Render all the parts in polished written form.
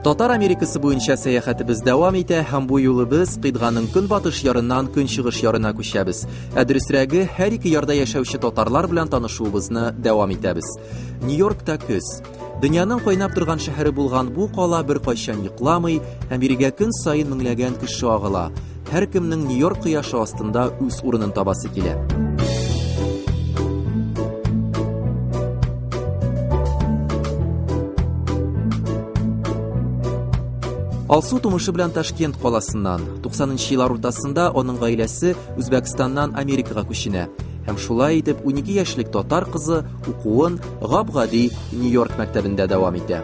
Татар Америкасы буенча сәяхәтебез дәвам итә һәм бу юлы без кыйтганың көнбатыш ярыннан көнчыгыш ярына күчәбез. Ә дөресрәге, һәр ике ярда яшәүче татарлар белән танышуыбызны дәвам итәбез. Нью-Йоркта көз. Дөньяның кайнап торган шәһәре булган бу кала беркайчан йокламый һәм бирегә көн саен меңләгән кеше агыла. Һәркемнең Нью-Йорк кояшы астында үз урынын табасы килә. Алсу тумышы белән Ташкент каласыннан. 90 еллар уртасында аның гаиләсе Үзбәкстаннан Америкага күченә. Һәм шулай итеп 12 яшьлек татар кызы укуын гап-гади Нью-Йорк мәктәбендә дәвам итә.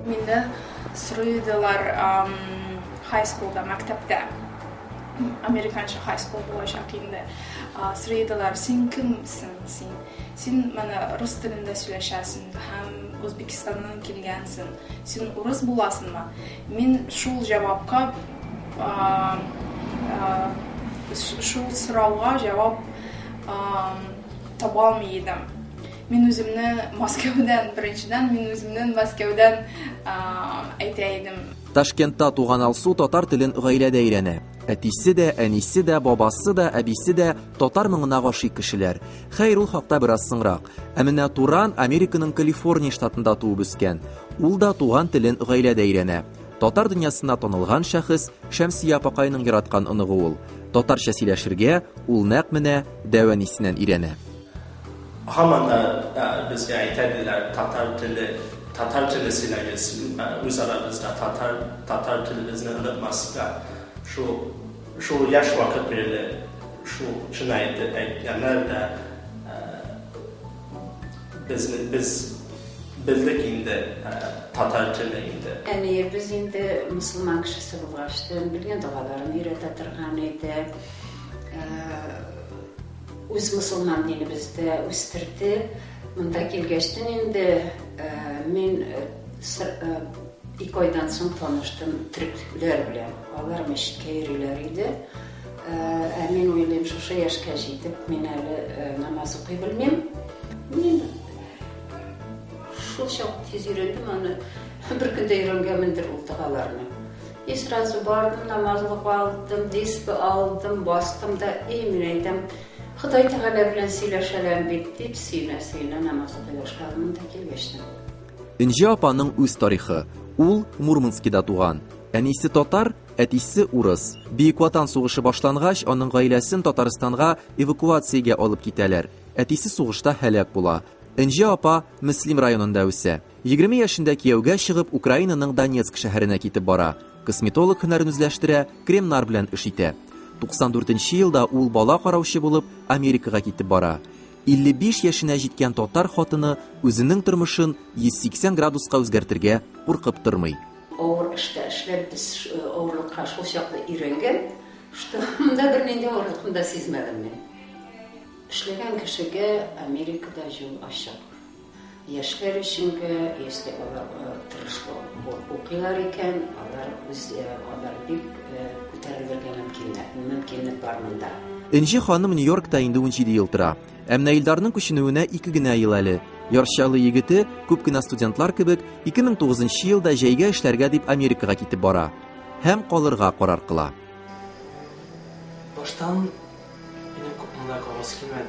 Мине сорыйдылар high schoolда, мәктәптә. Американча high school булачак инде. Сорыйдылар, син кемсең син? Син менә рус телендә сөйләшәсең һәм Үзбәкстаннан килгәнсең. Син урыс буласыңмы? Мин шул җавапка шул сорауга җавап таба алмый идем. Мин үземне Мәскәүдән, беренчедән, мин үземне Мәскәүдән әйтә идем. Ташкентта туган Алсу татар телен гаиләдә өйрәнә. Әтисе дә, әнисе дә, бабасы да, әбисе дә татар моңына гашыйк кешеләр. Хәер, ул хакта бераз соңрак. Ә менә Туран Американың Калифорния штатында туып үскән. Ул да туган телен гаиләдә өйрәнә. Татар дөньясына танылган шәхес Шәмсия апакайның яраткан оныгы ул. Татарча сөйләшергә ул нәкъ менә дәү әнисеннән өйрәнә. Һаман да безгә әйтәделәр, татар теле, татар теле сөйләгез, үз арабызда татар, татар телебезне онытмаска. Шул, шул яшь вакыт бирле шул чын әйткәннәр дә безне, без белдек инде татар теле инде. Әниебез инде мөселман кешесе булгачтын, белгән догаларын өйрәтә торган иде. Үз мосылман динебездә үстерде. Монда килгәчтен инде мин ике айдан соң таныштым төрекләр белән. Алар мәчеткә йөриләр иде. Ә мин уйлыйм, шушы яшькә җитеп, мин әле намаз укый белмим. Мин шул чак тиз өйрәндем аны. Бер көндә өйрәнгәнмендер ул догаларны. И сразу бардым, намазлык алдым, диска алдым, бастым да, и мин әйтәм, Ходай Тәгалә белән сөйләшәләм бит, дип сөенә-сөенә намаз укый башладым монда килгәчтен. Энҗе апаның үз тарихы. Ул Мурманскида туган. Әнисе татар, әтисе урыс. Бөек Ватан сугышы башлангач, аның гаиләсен Татарстанга эвакуациягә алып китәләр. Әтисе сугышта һәлак була. Энҗе апа Мөслим районында үсә. 20 яшендә кияүгә чыгып, Украинаның Донецк шәһәренә китеп бара. Косметолог һөнәрен үзләштерә, кремнар белән эш итә. 94 нче елда ул бала караучы булып Америкага китеп бара. 55 яшенә җиткән татар хатыны үзенең тормышын 180 градуска үзгәртергә куркып тормый. Авыр эштә эшләп, без авырлыкка шул чаклы өйрәнгән, что монда бернинди авырлыкны да сизмәдем мин. Эшләгән кешегә Америкада юл ачык. Яшьләр өчен дә, если алар тырышлык укыйлар икән, алар үз алар бик күтәрелергә мөмкиннәр, мөмкинлек бар монда. Энҗе ханым Нью-Йоркта инде 17 ел тора. Ә менә Илдарның күченүенә ике генә ел әле. Яр Чаллы егете, күп кенә студентлар кебек, 2009 елда җәйгә эшләргә дип Америкага китеп бара. Һәм калырга карар кыла. Баштан Минем күп монда каласы килмәде.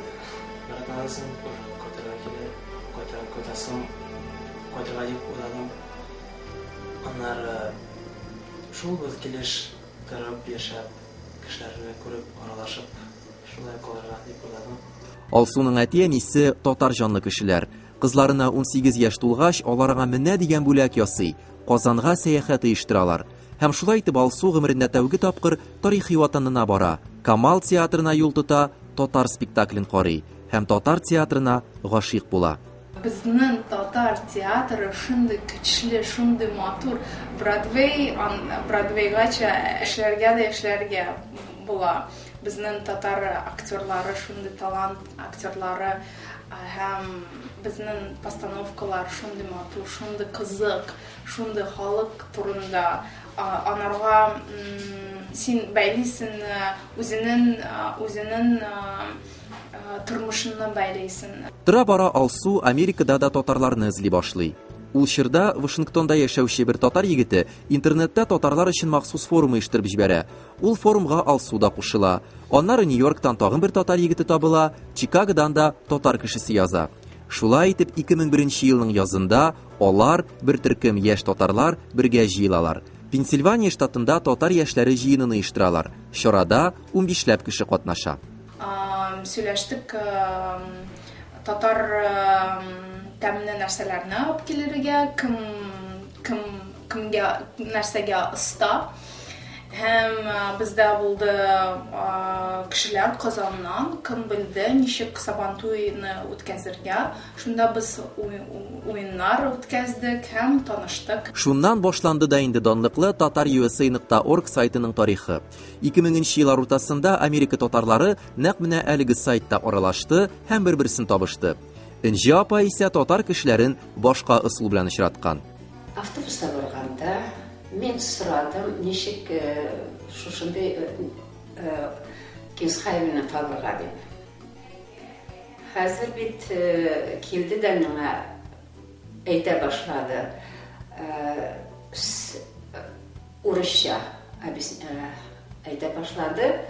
Яратмадан соң уже кайтырга килде. Кайтырга кайтасым, кайтырга дип уйладым. Аннары шул без килеш торып яшәп, кешеләрне күреп, аралашып, шулай калырга дип уйладым. Алсуның әти-әнисе татар җанлы кешеләр. Кызларына 18 яшь тулгач, алар аңа менә дигән бүләк ясый, Казанга сәяхәт оештыралар. Һәм шулай итеп Алсу гомерендә тәүге тапкыр тарихи ватанына бара, Камал театрына юл тота, татар спектаклен карый һәм татар театрына гашыйк була. Безнең татар театры шундый көчле, шундый матур. Бродвей, Бродвейгача эшләргә дә эшләргә була. Безнең татар актерлары шундый талант актерлары һәм безнең постановкалар шундый матур, шундый кызык. Шундый халык турында анарга син бәйлисен, үзенең үзенең тормышына бәйлисен. Тора-бара Алсу Америкада да татарларны эзли башлый. Ул чорда Вашингтонда яшәүче бер татар егете интернетта татарлар өчен махсус форум оештырып җибәрә. Ул форумга Алсу да кушыла. Аннары Нью-Йорктан тагын бер татар егете табыла, Чикагодан да татар кешесе яза. Шулай итеп, 2001 елның язында алар, бер төркем яшь татарлар, бергә җыелалар. Пенсильвания штатында татар яшьләре җыенын оештыралар. Чарада унбишләп кеше катнаша. Сөйләштек татар тәмле нәрсәләрне алып килергә, кем кем кемгә нәрсәгә оста. Һәм бездә булды кешеләр Казаннан, кем белде, ничек Сабантуйны үткәзергә. Шунда без уеннар үткәздек һәм таныштык. Шуннан башланды да инде данлыклы tatarusa нокта орг сайтының тарихы. 2000 нче еллар уртасында Америка татарлары нәкъ менә әлеге сайтта аралашты һәм бер-берсен табышты. Энҗе апа исә татар кешеләрен башка ысул белән очраткан. Автобуста барганда мин сорадым, ничек шушындый Кинсхайвены табырга дип. Хәзер бит килде дә миңа әйтә башлады. Урысча әйтә башлады.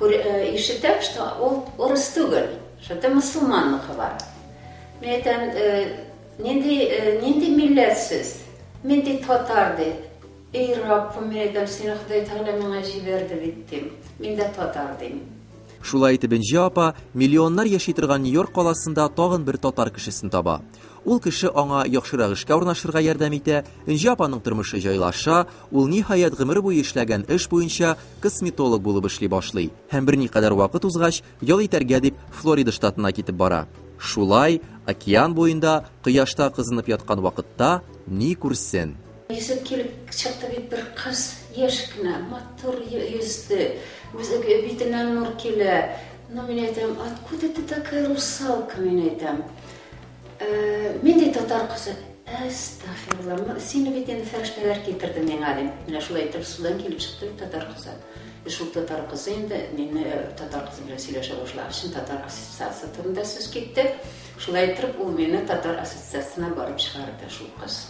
Ишетәм, что ул урыс түгел, что мөселманныкы бар. Мин әйтәм, нинди, нинди милләт сез? Мин ди татар ди. Эй, Раббым, мин әйтәм, сине Ходай Тәгалә миңа җибәрде бит дим. Мин дә татар дим. Шулай итеп Энҗе апа миллионнар яши торган Нью-Йорк каласында тагын бер татар кешесен таба. Ул кеше аңа яхшырак эшкә урнашырга ярдәм итә, Энҗе апаның тормышы җайлаша, ул ниһаять гомер буе эшләгән эш буенча косметолог булып эшли башлый һәм берникадәр вакыт узгач, ял итәргә дип Флорида штатына китеп бара. Шулай, океан буенда, кояшта кызынып яткан вакытта ни күрсен? Йөзеп килеп чыкты бит бер кыз, яшь кенә, матур йөзле, үзе битеннән нур килә. Ну, мин әйтәм, откуда ты такая русалка, мин әйтәм. Э, мин ди татар кызы. Әстәгъфирулла, сине бит инде фәрештәләр китерде миңа, дим. Менә шулай итеп судан килеп чыкты бит татар кызы. И шул татар кызы инде мине э, татар кызы белән сөйләшә башлагач, татар ассоциация турында сүз китте. Шулай итеп ул мине татар ассоциациясенә барып чыгарды шул кыз.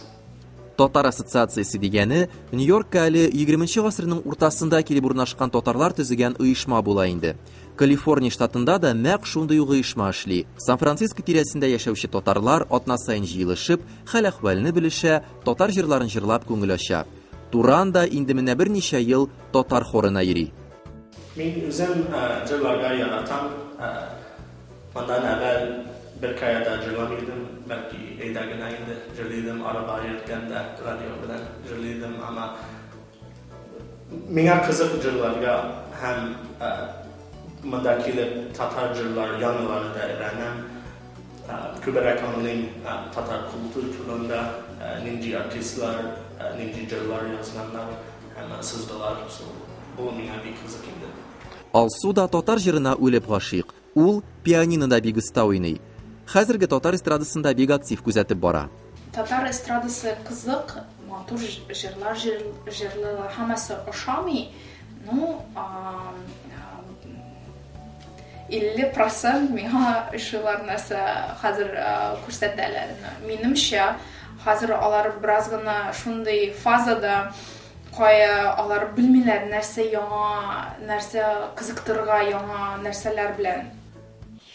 Татар ассоциациясе дигәне Нью-Йоркка әле 20 гасырның уртасында килеп урнашкан татарлар төзегән оешма була инде. Калифорния штатында да нәкъ шундый ук оешма эшли. Сан-Франциско тирәсендә яшәүче татарлар атна саен җыелышып, хәл-әхвәлне белешә, татар җырларын җырлап күңел ача. Туран да инде менә берничә ел татар хорына йөри. Мин үзем җырларга яратам. Моннан әвәл беркая да җырламый идем, бәлки өйдә генә инде җырлый идем, арба йөрткәндә радио белән җырлый идем, әмма миңа кызык җырларга һәм монда килеп татар җырлар яңаларын да өйрәнәм, күбрәк аңлыйм татар культура турында, нинди артистлар, нинди җырлар язганнар һәм сыздылар, бу миңа бик кызык инде. Алсу да татар җырына үлеп гашыйк. Ул пианинода бик оста уйный. Хәзерге татар эстрадасын да бик актив күзәтеп бара. Татар эстрадасы кызык, матур җырлар җырлыйлар, һәммәсе ошамый, ну, 50 процент миңа ошыйлар нәрсә хәзер күрсәтәләр. Минемчә, хәзер алар бераз гына шундый фазада, Кая алар белмиләр нәрсә яңа, нәрсә кызыктырырга яңа нәрсәләр белән.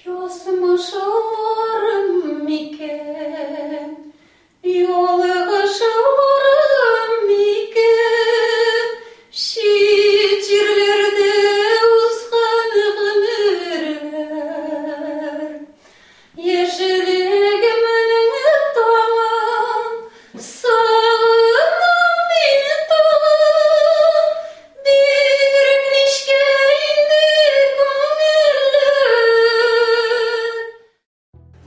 Язмышларым микән, ялгышларым микән, чит җирләрдә узган гомерләр. Яшьлегемнең таңын сагынам мин тагын, бигрәк нечкә инде күңелем.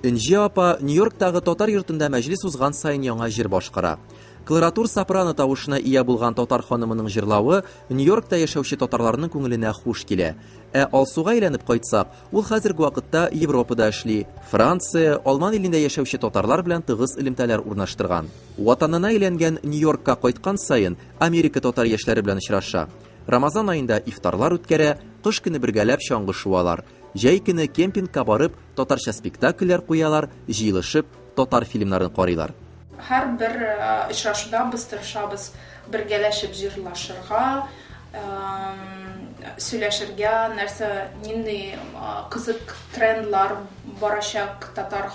Энҗе апа Нью-Йорктагы татар йортында мәҗлес узган саен яңа җыр башкара. Колоратур сопрано тавышына ия булган татар ханымының җырлавы Нью-Йоркта яшәүче татарларның күңеленә хуш килә. Ә Алсуга әйләнеп кайтсак, ул хәзерге вакытта Европада эшли. Франция, Алман илендә яшәүче татарлар белән тыгыз элемтәләр урнаштырган. Ватанына әйләнгән Нью-Йоркка кайткан саен Америка татар яшьләре белән очраша. Рамазан аенда ифтарлар үткәрә, кыш көне бергәләп чаңгы шуалар. Җәй көне кемпингка барып, татарча спектакльләр куялар, җыелышып, татар фильмнарын карыйлар. Һәрбер очрашуда без тырышабыз бергәләшеп җырлашырга, сөйләшергә, нәрсә, нинди кызык трендлар барачак татар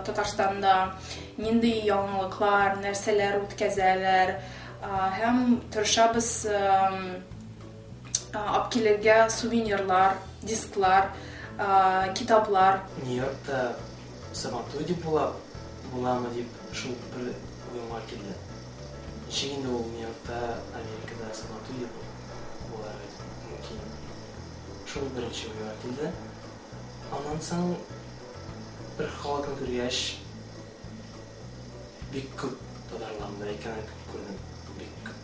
Татарстанда, нинди яңалыклар, нәрсәләр үткәзәләр. Һәм тырышабыз алып килергә сувенирлар, дисклар, китаплар. Нью-Йоркта Сабантуй дип була, буламы дип шул бер уемга килде. Ничек инде ул Нью-Йоркта, Америкада Сабантуй дип буларга мөмкин? Шул беренче уйга килде. Аннан соң бер халыкны күргәч, бик күп татарлар монда икәнен күрдем, бик күп.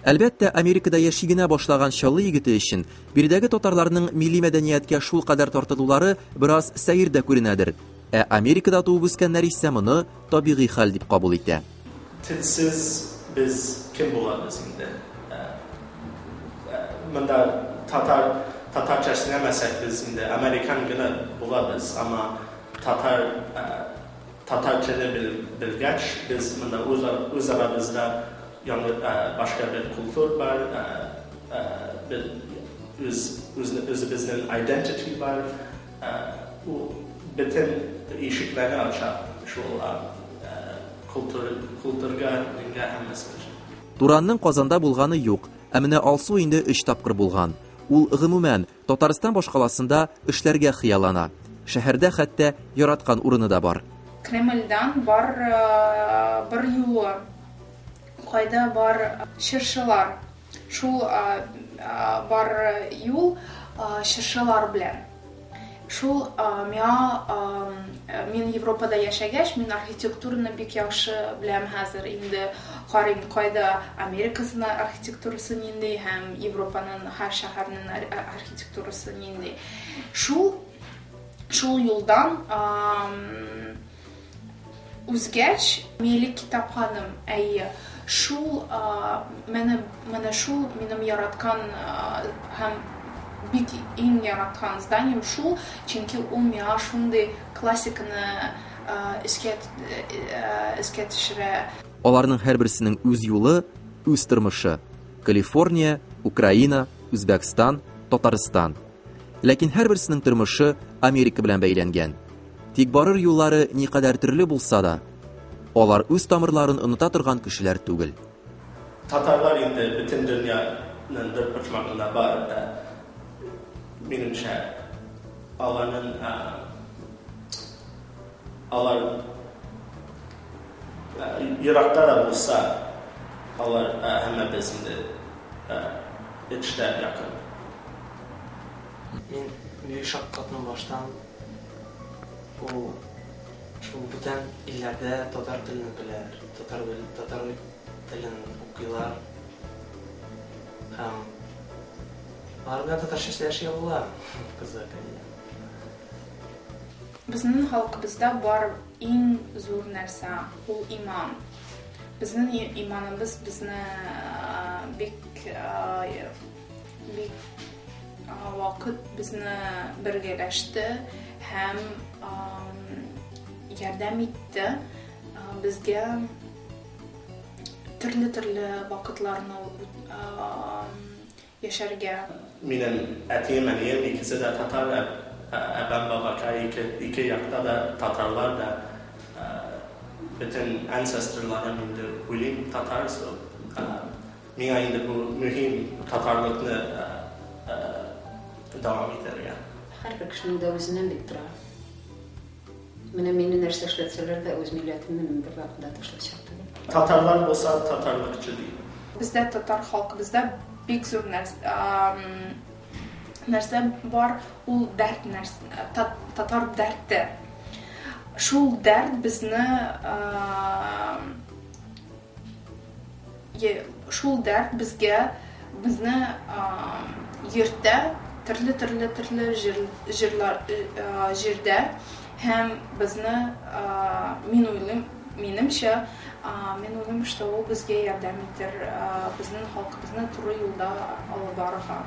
Әлбәттә, Америкада яши генә башлаган Чаллы егете өчен биредәге татарларның милли мәдәнияткә шулкадәр тартылулары бераз сәер дә күренәдер. Ә Америкада туып үскәннәр исә моны табигый хәл дип кабул итә. Телсез без кем булабыз инде? Монда татар татарча сөйләмәсәк, без инде американ гына булабыз, әмма татар татар теле белгәч, без монда үз арабызда яңа башка бер культур бар, бер үз үзебезнең identity бар. Ул бөтен ишекләрне ача шул культур, культурга, дингә, һәммәсе өчен. Туранның Казанда булганы юк, ә менә Алсу инде өч тапкыр булган. Ул, гомумән, Татарстан башкаласында эшләргә хыяллана. Шәһәрдә хәтта яраткан урыны да бар. Кремльдан бар бер юлы, кайда бар чыршылар. Шул бар юл чыршылар белән. Шул миңа, мин Европада яшәгәч, мин архитектураны бик яхшы беләм хәзер. Инде карыйм, кайда Америкасының архитектурасы нинди һәм Европаның һәр шәһәренең архитектурасы нинди. Шул юлдан үзгәч, Милли китапханәм, әйе, шул менә шул минем яраткан һәм бик иң яраткан зданием шул, чөнки ул миңа шундый классиканы искә төшерә. Аларның һәрберсенең үз юлы, үз тормышы. Калифорния, Украина, Үзбәкстан, Татарстан. Ләкин һәрберсенең тормышы Америка белән бәйләнгән. Тик барыр юллары никадәр төрле булса да, алар үз тамырларын оныта торган кешеләр түгел. Татарлар инде бөтен дөньяның бер почмагында бар. Минемчә, аларның алар еракта да булса, алар һәммәбез инде эчтә якын. Мин бик шаккаттым баштан. Ул шул бүтән илләрдә татар телен беләләр, татар телен укыйлар. Һәм алар белән татарча сөйләшергә була. Кызык. Безнең халкыбызда бар иң зур нәрсә, ул иман. Безнең иманыбыз безне бик бик вакыт безне бергәләште һәм ярдәм итте безгә төрле-төрле вакытларны яшәргә. Минем әтием, әнием икесе дә татар, әбәм, бабакай ике якта да татарлар да. Бөтен ancestorlarым инде уйлыйм татар, so миңа инде бу мөһим татарлыкны дәвам итәргә. Һәрбер кешенең дә үзеннән бит тора. Менә мине нәрсә эшләтсәләр дә, үз милләтемне мин бервакытта ташлачак түгел. Татарлар булса, татарлыкчы ди. Бездә татар халкыбызда бик зур нәрсә бар, ул дәрт нәрсә, татар дәрте. Шул дәрт безне шул дәрт безгә безне йөртә төрле-төрле төрле җырлар җирдә һәм безне, мин уйлыйм, минемчә, мин уйлыйм, что ул безгә ярдәм итер безнең халкыбызны туры юлда алып барырга.